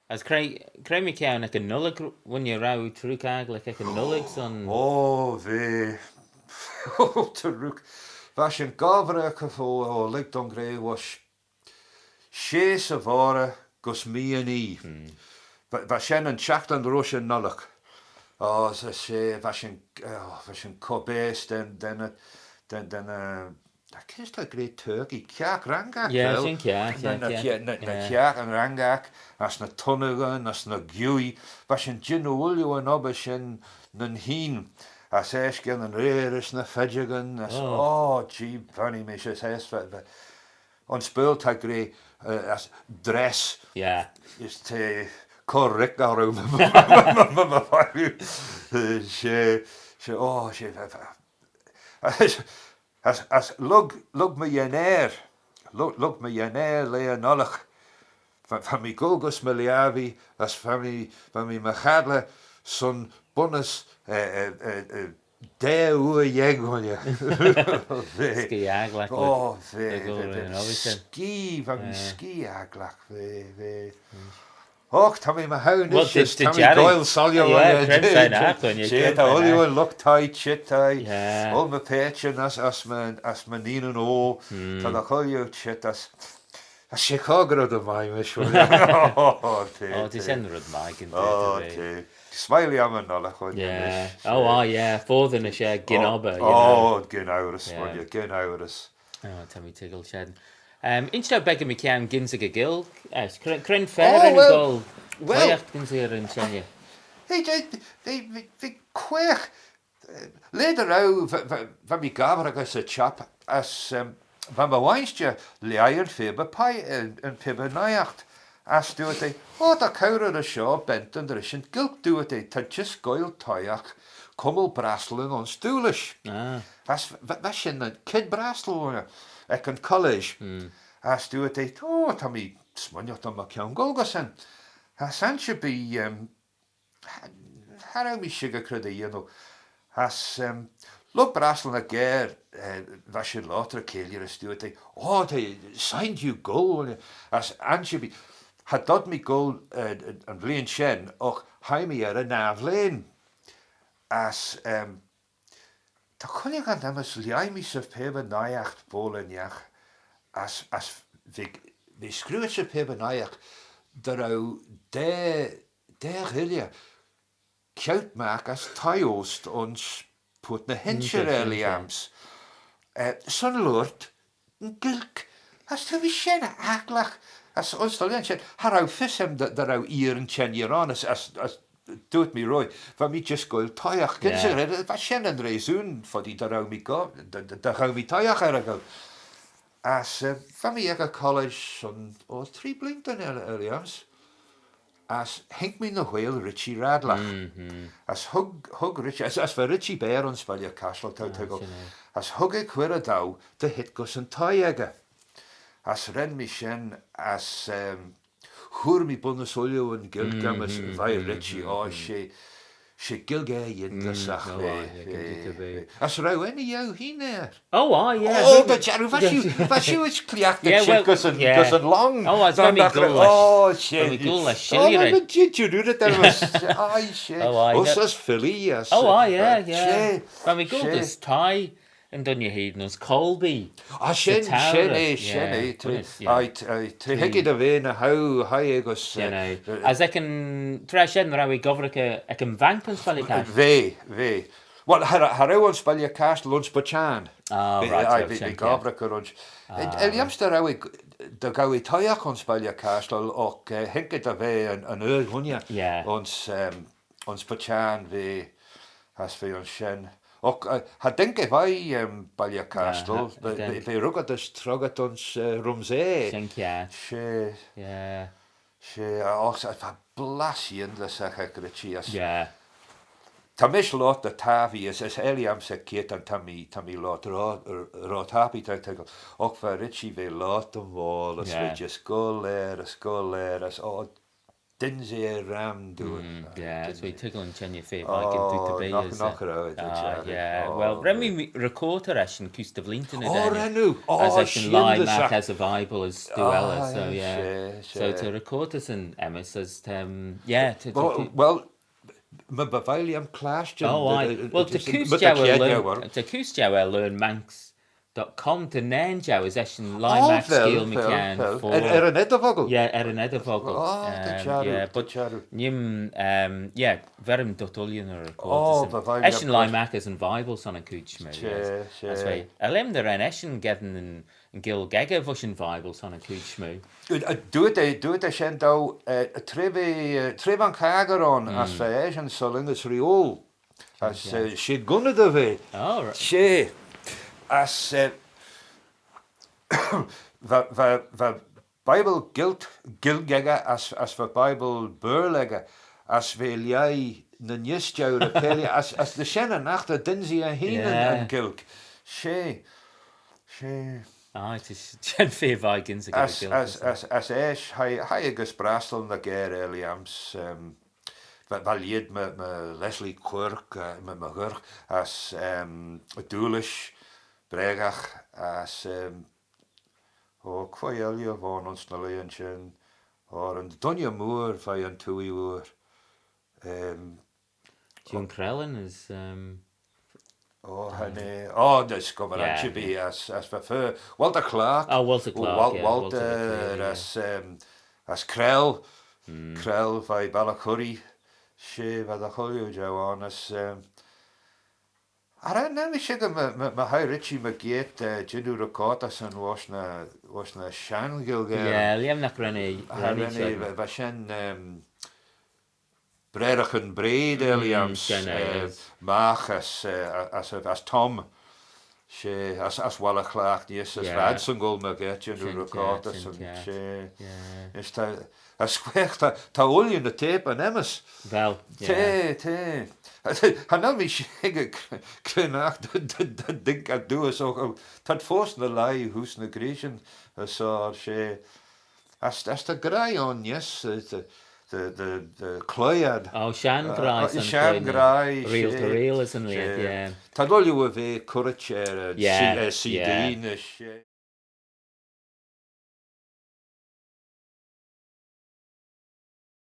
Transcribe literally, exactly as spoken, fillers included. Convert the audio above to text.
As cre, cre mychione ec yn Nollaig, ren oo row trooid agglagh ec yn Nollaig son? Oh, v'eh. Oh, trooid. Va shin gobbraghey fo, oh, lurg dooin gra, voish shey sy voghrey gys meeanee. Va, va shen yn çhiaghtin roish yn Nollaig. Oh, as, as, eh, va shin, oh, va shin co-baase da'n, da'n, da'n, da'n, eh, kys ta gra turkey, kiarkyn rangagh, yeah, vel? Shen kiarkyn, na, yeah, na, kiarkyn rangagh, as ny tunnaghyn, as ny giu. Va shin jannoo ooilley yn obbyr shen nyn hene. As eisht gyn yn reyr as ny fedjagyn, as, oh, gee, bannee mish, as eisht, va, va, ayns Baarle ta gra, eh, as dress. Yeah. As t'eh cur rick orroo. She, she, oh, she, va, va, as, as, as lurg, lurg my ghenair, lurg, lurg my ghenair lieh yn Nollaig, va, va mee goll gys my lhiabbee, as va mee, va mee my chadley son bunnys, eh, eh, eh, eh, daa oor yeig ghooinney. V'eh. Scaaghlagh. Oh, v'eh, v'eh, v'eh. Scaagh, va mee scaaghlagh, v'eh, v'eh. Och, ta mee my ghenair, well, ta mee goaill soilshaghey. Yeah, cre'n fa, she, ta ooilley lught thie çheet, thie. Yeah. All my paitçhyn as, as my, as my neenyn oayl. Ta dy chooilley çheet as, as she choggey red mie mish. Oh, t'eh, oh, t'eh, shen red mie gyn. Oh, t'eh. S'mie lhiam yn Nollaig, yeah. Oh, ah, yeah. Foddey nish, eh, gyn obbyr, you know. Oh, gyn ourys, yeah, gyn ourys. Oh, ta mee toiggal shen. Um, insh dou beggan mychione gynsaghey Gaelg, eh, cre'n, cre'n fa ren oo goll toshiaght gynsaghey rinshenney? Hey, v'eh, v'eh, v'eh, v'eh quaagh. Eh, laa dy row, va, va, va mee gobbraghey 'sy çhapp, as, um, va my wainshtey lhaih yn phabyr pie, yn, yn phabyr naight. As dooyrt eh, "Oh, ta cowrey rish shoh bentyn rish yn Ghaelg," dooyrt eh, "ta just goaill toshiaght cummal braslyn ayns Doolish." Ah. As va, va shin yn chied braslyn ec yn college. Mm. As dooyrt eh, "Oh, ta mee smooinaghtyn mychione goll gys shen." As ansherbee, um, cha, cha row mee shickyr cre dy yannoo. As, um, lurg braslyn aggair, eh, va shin loayrt ry cheilley as dooyrt eh, "Oh, t'eh, shegin jeu goll." As ansherbee, cha dod mee goll, eh, yn vlein shen, agh hie mee er y nah vlein. As, um, ta cooinaghtyn aym's lhaih mee 'sy phabyr naight boayl ennagh, as, as v'eh, v'eh screeuit 'sy phabyr naight dy row daa, daa ghuilley ceaut magh as thie-oast ayns Purt ny h-Inshey er lhiam's. Eh, son loayrt yn Ghaelg. As ta mee shen agglagh, as ayns dty liooar shen, cha row fys aym dy, dy row ee er yn çhengey ayn, as, as, as dooyrt mee roie, va mee just goaill toshiaght. Yeah. Gynsaghey red, va shen yn reason foddee dy row mee go-, dy, dy, dy ghow mee toshiaght er y Ghaelg. As, eh, va mee ec y college son, oh, tree bleeantyn er, er lhiam's. As haink mee ny whaiyl Richie Radlagh. Mm-hmm. As hug, hug Richie, as, as va Richie beaghey ayns Baile Cashtal, t'ou toiggal. As hug eh cuirrey dou dy heet gys yn thie echey. As ren mee shen as, um, hooar mee bunnys ooilley yn Ghaelg aym's veih Richie, oh, she, she Gaelg er-lhientasagh, v'eh, v'eh. As row enney eu hene er? Oh, aye, yeah. Oh, dy jarroo, va shiu, va shiu as cliaghtey çheet gys yn, gys yn lhong. Oh, as va mee goll lesh, oh, shit, va mee goll lesh shilley red. Oh, va mee jidjey rooid, aye, shit. Oh, aye, as Philly, as, oh, aye, yeah, yeah. Va mee goll dys thie yn dooinney hene, as Colby. Ah, shen, shen eh, shen eh, aye, aye, tra hig eh dy ve ny howe, hie eh gys, eh, as ec yn, tra shen row eh gobbraghey ec yn vanc ayns Baile Cashtal? V'eh, v'eh. Well, cha, cha row eh ayns Baile Cashtal, ayns Butchan. Ah, right, v'eh, v'eh gobbraghey ayns. Er lhiam's dy row eh, dy ghow eh toshiaght ayns Baile Cashtal, agh, eh, haink eh dy ve yn, yn Ayr ghooinney. Yeah. Ayns, um, ayns Butchan v'eh, as v'eh ayns shen. Agh, eh, cha daink eh veih, um, Baile Cashtal, v'eh, v'eh ruggit as troggit ayns, eh, Rhumsaa. Shen kiart. She. Yeah. She, eh, agh, va blass yindyssagh ec Richie as. Yeah. Ta mish loayrt dy tappee, as, as er lhiam's ec kiart ta mee, ta mee loayrt ro, ro tappee, t'ou toiggal. Agh va Richie, v'eh loayrt dy voayl, as v'eh just goll er, as goll er, as, oh, dynsee er ram dooin. Mm, yeah, so we took on Chenya Faye by Gilduta Bay as a... Ah, yeah. Well, ren mee recorder eshyn kuse dy vleeantyn. Oh, ren oo? As eshyn lhie magh as y Bible as dooin elley, so yeah. So ta recorder shen, Emma, as, um, yeah, ta, ta, well, my by vie lhiam clashtyn. Oh, aye. Well, ta kuse jeu er learn, ta kuse jeu er learn Manx dot com, ta nane jeu as eshyn lhie magh skeeal McCann. Er, er yn eddyr-ockle? Yeah, er yn eddyr-ockle. Oh, ta jarroo, ta jarroo. Nee'm, um, yeah, verrym dhyt ooilley ny recorder shen. Eshyn lhie magh as yn Bible son y chooid smoo. She, she. As v'eh, er-lhiam dy ren eshyn geddyn yn, yn Gaelg echey voish yn Bible son y chooid smoo. Dooyrt eh, dooyrt eh shen dou, eh, tra v'eh, eh, tra va'n chaggyr ayn, as v'eshyn sollagh as reeoil. As, eh, she gunnydey v'eh. Oh, right. She, as, eh, va, va, va Bible Gaelg, Gaelg echey, as, as va Bible Baarle echey, as v'eh lhaih ny neesht jeu ry-cheilley, as, as dy shen yn aght dy dynsee eh hene yn, yn Gaelg. She, she. Ah, it is, shen fir vie gynsaghey dy Gaelg, as, as, as eisht, hie, hie eh gys brastyl ny geyre er-lhiam's, um, va, va lheid my, my Leslie Quirk, eh, my, my ghooark, as, um, Doolish, Breagagh, as, um, oh, quoi elley v'ayn ayns ny lieen shen, oh, yn dooinney mooar veih yn twoaie vooar. Um, June Crellin is, um, oh, cha nel, oh, as gobbragh jeh bee, as, as va fer, Walter Clark. Oh, Walter Clark, Wal-, yeah, Walter, Walter McClure, yeah. As, um, as Crell, Crell veih Ballachuirree, she, va dy chooilley jeu ayn, as, um, cha nel mee shickyr my, my, my hie Richie McGate, eh, jannoo recorder shen voish ny, voish ny shenn Ghaelgeyryn. Yeah, lhiam nagh ren eh, cha ren eh, ren eh, shen. Va, va shen, um, Braaraghyn Braid er-lhiam's, eh, magh as, eh, as, as Tom. She, as, as Walter Clark neesht, as v'adsyn goll mygeayrt jannoo recorder shen, she. As ta, as quaagh ta, ta ooilley ny teipyn, Emma. Well, yeah. T'eh, t'eh. Cha nel mee shickyr cre, cre nagh dy, dy, dy, dy, dy, dooys, oh, oh, t'ad foast ny lhie heose ny greeishyn, as, oh, she. As, as ta graih ayn neesht, eh, dy, dy, dy, dy chloie ad. Oh, shenn graih, eh, shenn graih, reel to reel as yn lheid, yeah. T'ad ooilley er ve currit er, eh, C-, eh, C D nish, eh.